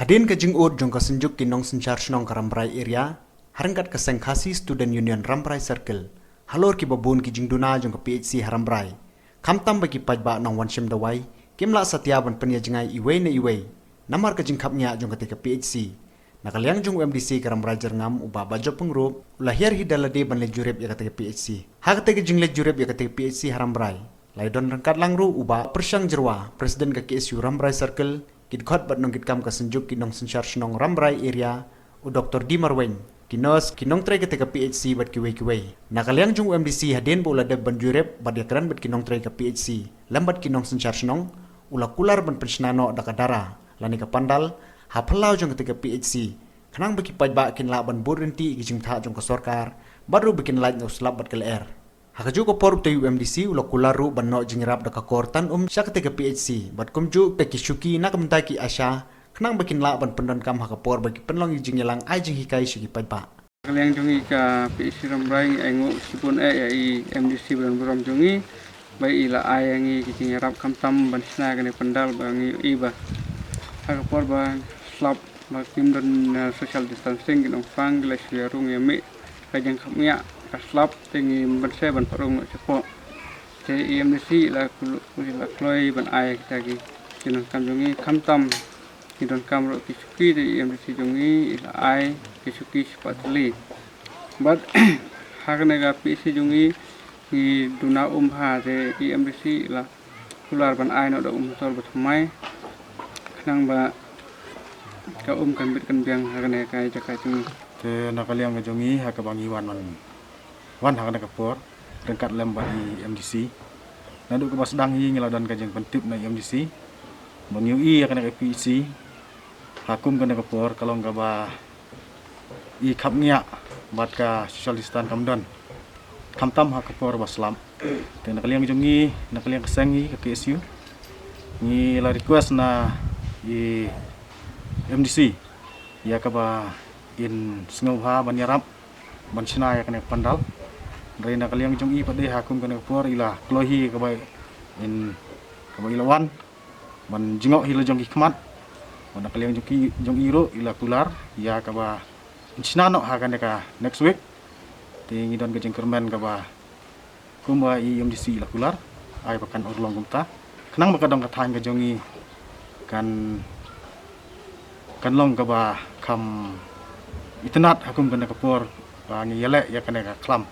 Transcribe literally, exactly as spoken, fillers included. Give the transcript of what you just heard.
Hadien ka jingud jong ka Synjuk ki Nongsynshar Shnong ka Rambrai Area, ha ryngkat ka seng Khasi Student Union Rambrai Circle, halor kiba bun ki jingduna jong ka P H C ha Rambrai, khamtam ba ki paidbah nongwan shim dawai kim lah satia ban pynïajngai iwei na iwei namar ka jingkhapngiah jong kata ka P H C. Na ka liang jong u M D C ka Rambrai Jyrngam, u Bah Bajop Pyngrope, u la hiar hi da lade ban leit jurip ïa kata ka P H C. Ha kata ka jingleit jurip ïa kata ka P H C ha Rambrai, la ïadon ryngkat lang ruh u Bah Pyrshang Jyrwa, President ka K S U Rambrai Circle, ki dkhot bad nongkitkam ka Synjuk ki Nongsynshar Shnong Rambrai Area, u Doktor D Marwein, ki nurse, ki nongtrei kata ka P H C bad kiwei kiwei. Na ka liang jong u M D C, hadien ba u la dep ban jurip bad ïakren bad ki nongtrei ka P H C lem bad ki nongsynshar shnong, u la kular ban pynshna noh da ka dara lane ka pandal ha phyllaw jong kata ka P H C, khnang ba ki paidbah kin lah ban bud ryntih ïa ki jingthoh jong ka sorkar, bad ruh ba kin lait na u slap bad ka lyer. Ha kajuh ka por utai u M D C u la kular ruh ban noh jingïarap da ka kor tan um sha kata ka P H C bad kumjuh ka ki shuki na ka bynta ki ASHA, khnang ba kin lah ban pyndonkam ha ka por ba ki pynlong ïa ki jingïalang ai jinghikai sha ki paidbah. Ka liang jong ngi ka P H C Rambrai ngi ainguh shibun eh ïa i M D C ba donburom jong ngi, ba i la ai ïa ngi ki jingïarap khamtam ban shna kane ka pandal ba ngi ïohi ba ha ka por ba slap ba kim don, eh, social distancing, ki nongshong ki la shu ïarung ïamih, ka jingkhapngiah ka slap te ngim banse ban pat rung noh shapoh. Te i M D C i la kul-, i la kloi ban ai kita ki jingdonkam jong ngi, khamtam ki donkam ruh ki shuki, te i M D C jong ngi i la ai ki shuki shispah tylli. Bad ha kane ka P H C jong ngi, ngi duna um bha, te i M D C i la kular ban ai noh da um motor ba thymmai, khnang ba ka um kan bit kan biang ha kane ka jaka jong ngi. Te na ka liang ka jong ngi, ha kaba ngi wan, wan, wan ha kane ka por ryngkat lem bad i M D C, naduh kaba sdang hi ngi la don ka jingpyntip na i M D C ba ngi ïohi ïa kane ka P H C ha kum kane ka por ka long kaba i khapngiah bad ka social distance kam don, khamtam ha ka por ba slap. Te na ka liang jong ngi, na ka liang ka seng ngi ka K S U, ngi la request na i M D C ïa kaba in sngewbha ban ïarap ban shna ïa kane ka pandal. Hynrei na ka liang jong i pat de ha kum kane ka por i la kloi hi kaba in, kaba i la wan ban jngoh hi la jong ki khmat. Bad na ka liang jong ki, jong i ruh i la kular ïa kaba in shna noh ha kane ka next week. Te ngi don ka jingkyrmen kaba kumba i M D C i la kular, ai ba kan urlong kumta, khnang ba ka dong ka thaiñ ka jong ngi kan, kan long kaba kham itynnad ha kum kane ka por ba ngi ïaleh ïa kane ka khlam.